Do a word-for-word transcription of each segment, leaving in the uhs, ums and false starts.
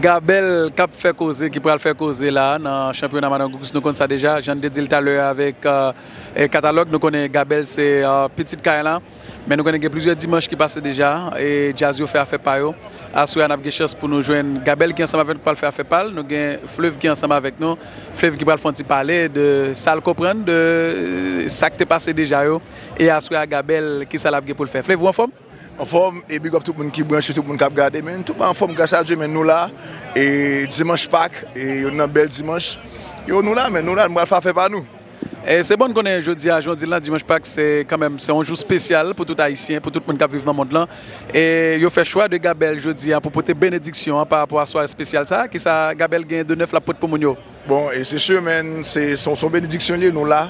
Gabel k ap fè koze, ki pral fè koze la nan chanpyona Madangous, nou konn sa deja. Jan n te di l talè avèk, euh, e katalòg, nou konnen Gabel se, euh, pitit kay la. Men nou konnen gen plizyè dimanch ki pase deja, e djaz yo fè afè pa yo. Aswè a, n ap gen chans pou nou jwenn Gabel ki ansanm avèk nou pral fè afè pa l. Nou gen Fleuve ki ansanm avèk nou. Fleuve ki pral fè yon ti pale de sa l konprann de, euh, sa k te pase deja yo. E aswè a, Gabel, ki sa l ap gen pou l fè. Fleuve, ou anfòm? Anfòm, e big up tout moun ki branche, tout moun k ap gade, men tout moun anfòm, gras a Dye, men nou la, e dimanch Pak, e youn nan bèl dimanch, yo, nou la, men nou la, nou pral fè afè pa nou. E se bon konnen jodi a, jodi la, dimanch Pak, se kanmenm, se yon jou espesyal pou tout Ayisyen, pou tout moun k ap viv nan mond lan. E yo fè chwa de Gabel jodi a pou pote benediksyon an pa rapò a sware espesyal sa, kisa Gabel gen de nèf l ap pote pou moun yo? Bon, e se sir, men se, se yon, se yon benediksyon li ye, nou la,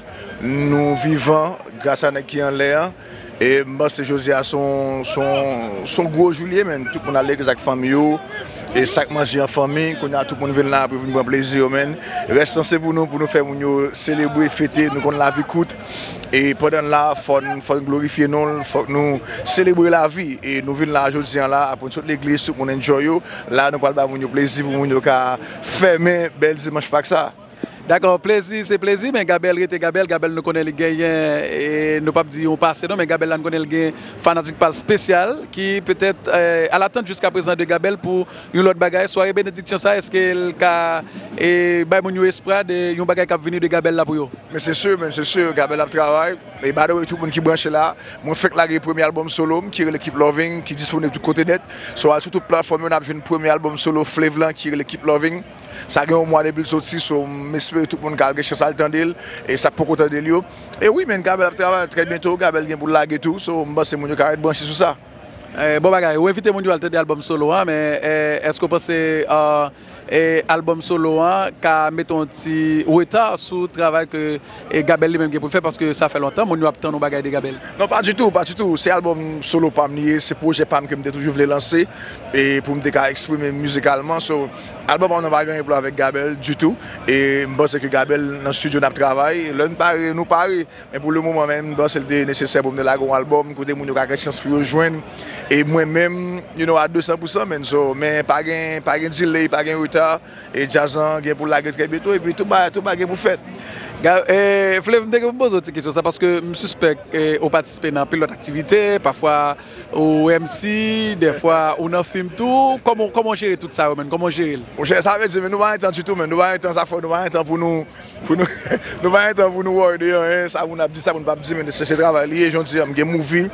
nou vivan, gras a nèg ki anlè an. E m panse jodi a se yon, se yon, se yon gwo jou li ye, men tout moun al legliz ak fanmi yo. E sa k manje an fanmi, kounye a tout moun vin la pou yo vin pran plezi yo, men. Rès lan se pou nou, pou nou fè moun yo selebre, fete, nou konn lavi kout. E pandan n la, fò n, fò n glorifye non l, fòk nou selebre lavi. E nou vin la jodi a la, apre n sot legliz, tout moun enjoy yo. La, nou pral ba moun yo plezi pou moun yo ka fèmen bèl dimanch Pak sa. Dakò, plezi se plezi, men Gabel rete Gabel. Gabel nou konnen li genyen, e nou p ap di yon pase non, men Gabel la nou konnen li gen fanatik pa l espesyal, ki petèt, e, alatant jiska prezan de Gabel pou yon lòt bagay. Sware benediksyon sa, èske l ka, e, bay moun yo espwa de yon bagay k ap vini de Gabel la pou yo? Men se sir, men se sir, Gabel ap travay. E by the way, tout moun ki branche la, mwen fèk lage premye albòm solo m ki rele Keep Loving, ki disponib tout kote nèt. So, al sou tout platfòm yo, n ap jwenn premye albòm solo Fleuve lan ki rele Keep Loving. Sa gen yon mwa depi l soti, so, m espere tout moun ka gen chans al tande l, e sa k poko tande l yo. E wi, men Gabel ap travay, trè byento, Gabel gen pou l lage tou, so, m panse moun yo ka ret branche sou sa. Eh, bon bagay, ou envite moun yo al tande albòm solo an, men, eh, èske w panse, ah, eh, albòm solo an ka mete yon ti reta sou travay ke, eh, Gabel li menm gen pou l fè, paske sa fè lontan moun yo ap tann yon bagay de Gabel? Non, pa ditou, pa ditou. Se albòm solo pa m li ye, se pwojè pa m ke m te toujou vle lanse, e pou m te ka eksprime m mizikalman. So, albòm pa m nan pa gen anyen pou l avèk Gabel ditou, e m panse ke Gabel nan estidyo n ap travay, lè n pare, nou pare. Men pou le moman, men, m panse l te nesesè pou m te lage yon albòm kote moun yo ka gen chans pou yo jwenn. E mwen menm, you know, a de san pou san, men, so, men pa gen, pa gen delay, pa gen reta. E djaz lan gen pou l lage trè byento, epi tout bagay, tout bagay gen pou fèt. Ga-, eh, Fleuve, m te gen pou m poze w ti kesyon sa, paske m sispèk, eh, ou patisipe nan anpil lòt aktivite, pafwa ou M C, dèfwa ou nan fim tou. Kòman, kòman w jere tout sa yo, menm? Kòman w jere l? Monchè, sa vle di, men nou pa gen tan ditou, men nou pa gen tan, sa fè nou pa gen tan pou nou Pou nou, nou pa gen tan pou nou wòy de anyen, sa moun ap di, sa moun p ap di, men se, se travay li ye, jan w di a, m gen movie.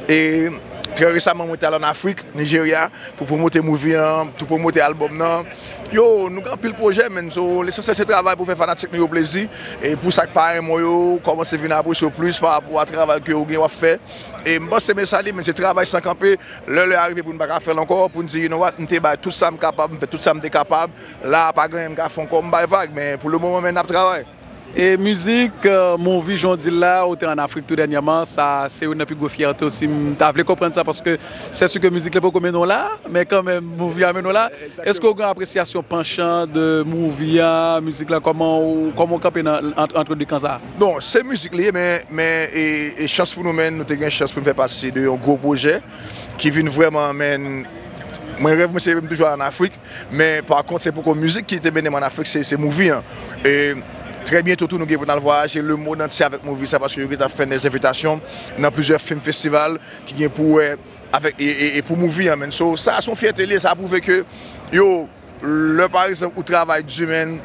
E trè resaman, mwen te al ann Afrik, Nigeria, pou pwomote movie an, pou pwomote albòm nan. Yo, nou gen anpil pwojè, men so, lesansyèl se travay pou fè fanatik nou yo plezi. E pou sa k pa renmen w yo, kòmanse vin apresye w plis pa rapò a travay ke w gen w ap fè. E m panse men sa li, men se travay san kanpe. Lè, lè a rive pou n pa ka fè l ankò, pou n di, you know what, m te bay tout sa m kapab, m fè tout sa m te kapab. La, pa gen anyen m ka fè ankò, m bay vag, men pou le moman, men n ap travay. E mizik, euh, movie, jan w di l la, ou te ann Afrik tou dènyèman, sa se youn nan pi gwo fyète w, si m ta vle konprann sa, paske se si ke mizik la poko mennen w la, men kanmenm, movie a mennen w la. Èske w gen apresyasyon panchan de movie a, mizik la, kòman w, kòman w kanpe nan, ant, ant de kan sa a? Bon, se mizik li ye, men, men, e, e chans pou nou, men, nou te gen chans pou n fè pati de yon gwo pwojè ki vin vrèman, men, mwen rèv mwen se m toujou al ann Afrik, men pa kont se poko mizik ki te mennen m ann Afrik, se, se movie an. E trè byento tou nou gen pou n al vwayaje lemonn antye avèk movie sa, paske yo gentan fè n dèzenvitasyon nan plizyè fim festival ki gen pou wè avèk, e, e, e pou movie an, men. So, sa se yon fyète li ye, sa pwouve ke, yo, lè pa egzanp ou travay di, men,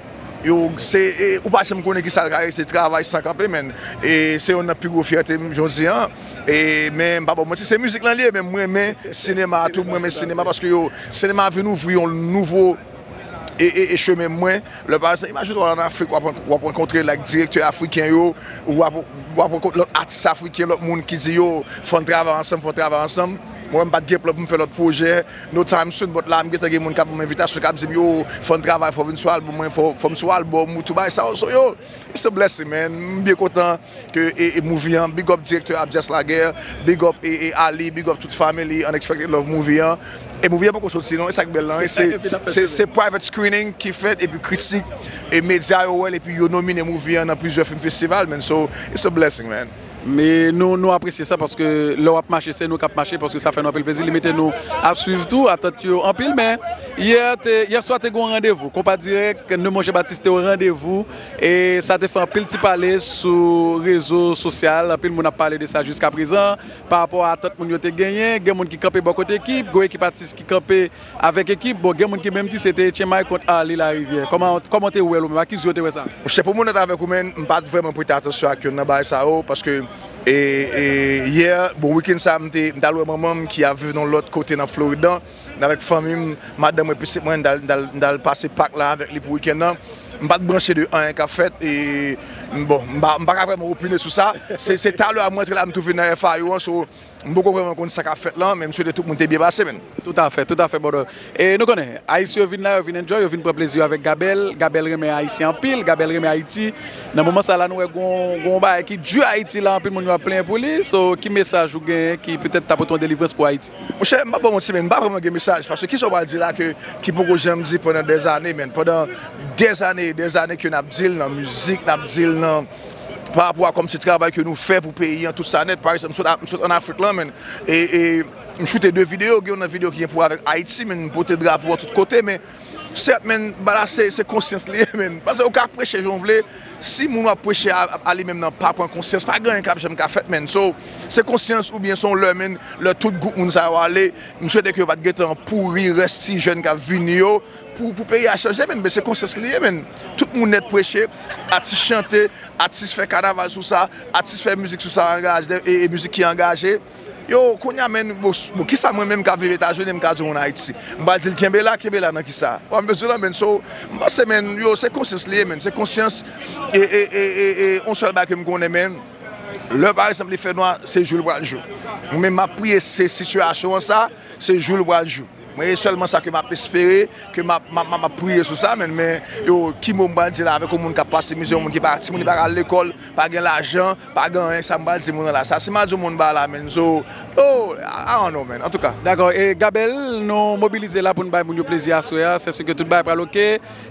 yo, se, e, ou pa janm konnen ki sa l ka ye, se travay san kanpe, men. E se youn nan pi gwo fyète m, jan w di an. E, men, m pa ba w manti, se mizik lan li ye, men m renmen sinema a tou, m renmen sinema, paske, yo, sinema vin ouvri yon nouvo e, e, e chemen mwen. Lè pa egzanp, imajine w al ann Afrik, w ap, w ap rankontre, like, direktè afriken yo, w ap, w ap rankontre lòt atis afriken, lòt moun ki di, yo, fò n travay ansanm, fò n travay ansanm. Mwen menm, m pa t gen plan pou m fè lòt pwojè, no time soon, but la, m gentan gen moun k ap ban m envitasyon, k ap di m, yo, fò n travay, fò w vin sou albòm mwen, fò, fò m sou albòm ou, tout bagay sa yo. So, yo, it's a blessing, man. M byen kontan ke, e, e movie an, big up direktè Abdias Laguerre, big up, e, e Ali, big up tout family, Unexpected Love movie an. E movie an poko soti non, e sa k bèl lan, e se, se, se private screening ki fèt, epi kritik, e medya yo wè l, epi yo nomine movie an nan plizyè film festival, man. So, it's a blessing, man. E nou, nou apresye sa, paske lè w ap mache, se nou k ap mache, paske sa fè nou anpil plezi, li mete nou ap swiv tou, atant yo anpil, men yè te, yè swa te gen yon randevou, Konpa Dirèk, Neumond Jean Baptiste te yon randevou, e sa te fè anpil ti pale sou rezo sosyal, anpil moun ap pale de sa jiska prezan, pa rapò a atant moun yo te genyen, gen moun ki kanpe bò kote ekip, gen ekip atis ki kanpe avèk ekip, bon, gen moun ki menm di se te Etchen May kont Arly Larivière. Kòman, kòman te wè l ou menm? Ak ki zye w te wè sa? Monchè, pou m onèt avèk ou, menn, m pa t vrèman prete atansyon ak youn nan bagay sa yo, paske, e, e, yè, bon, wikenn sa, m te, m t al wè manman m ki ap viv nan lòt kote nan Florid lan, avèk fanmi m, madanm mwen, pitit mwen, m t al, m t al, m t al pase Pak la avèk li pou wikenn nan. M pa t branche de anyen k ap fèt, e, bon, m pa, m pa ka vrèman opine sou sa. Se, se talè a m rantre la, m tou vin nan F I U an, so, m poko vrèman konn sa k ap fèt lan, men m swete tout moun te byen pase, menn. Toutafè, toutafè, brother. E nou konnen, Ayisyen yo vin la, yo vin enjoy, yo vin pran plezi yo avèk Gabèl. Gabèl renmen Ayisyen anpil, Gabèl renmen Ayiti. Nan moman sa la, nou wè gon, gon bagay ki di Ayiti la, anpil moun yo ap plenyen pou li. So, ki mesaj ou genyen ki petèt ta pote yon delivrans pou Ayiti? Monchè, m pa ba w manti, menn, m pa vrèman gen mesaj. Paske kisa w pral di la ke, ki poko janm di pandan dèzane, menn? Pandan dèzane e dèzane ke n ap di l nan mizik, n ap di l nan pa rapò a kòmsi travay ke nou fè pou peyi an, tout sa nèt. Pa egzanp, m sot, m sot ann Afrik lan, menn, e, e m choute de videyo, gen youn nan videyo ki gen pou wè avèk Ayiti, menn, m pote drapo an tout kote, men sèt, menn, bagay la se, se konsyans li ye, menn. Paske ou ka preche jan w vle, si moun w ap preche a, a li menm nan pa pran konsyans, pa gen anyen k ap janm ka fèt, menn. So, se konsyans oubyen se yon lè, menn, lè tout gwoup moun sa yo ale, m swete ke yo pa t gentan pouri rès ti jèn k ap vini yo, pou, pou peyi a chanje, menn, men se konsyans li ye, menn. Tout moun nèt preche, atis chante, atis fè kanaval sou sa, atis fè mizik sou sa, angaje, e, e mizik ki angaje. Yo, kounye a, menn, bon, s-, bon, kisa mwen menm k ap viv Etazini, m ka di w moun Ayiti? M pral di l kenbe la, kenbe la nan kisa? Ou wè m bezwen lan, menn, so, m panse, menn, yo, se konsyans li ye, menn, se konsyans, e, e, e, e, e, yon sèl bagay ke m konnen, menn, lè, pa egzanp, li fè nwa, se jou l pral jou. Mwen menm, m ap priye se sitiyasyon an sa, se jou l pral jou. Mwen, e sèlman sa ke m ap espere, ke m ap, m ap, m ap, m ap priye sou sa, menn, men, yo, ki mo m pral di la avèk yon moun k ap pase mizè, yon moun ki pa, timoun li pa ka al lekòl, pa gen lajan, pa gen anyen, sa m pral di moun nan la. Sa, si m a di yon moun ba la, menn, so, oh, I, I don't know, menn, antouka. Dakò, e Gabèl, nou mobilize la pou n bay moun yo plezi aswè a, se si ke tout bagay pral oke,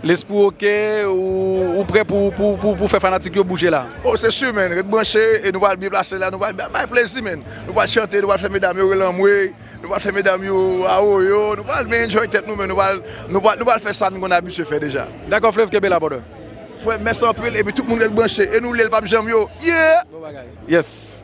lespri w oke, ou, ou prè pou, pou, pou, pou fè fanatik yo bouje la? Oh, se si, menn, ret branche, e nou pral byen plase la, nou pral bay plezi, menn. Nou pral chante, nou pral fè medam yo rele anmwey. Nou pral fè medam yo awoyo, nou pral byen enjoy tèt nou, men nou pral, nou pral, nou pral fè sa n konn abitye fè deja. Dakò, Fleuve, kenbe la, brother. Frè, mèsi anpil, epi tout moun ret branche, e nou lye l p ap janm yo. Yeah! Bon bagay. Yes.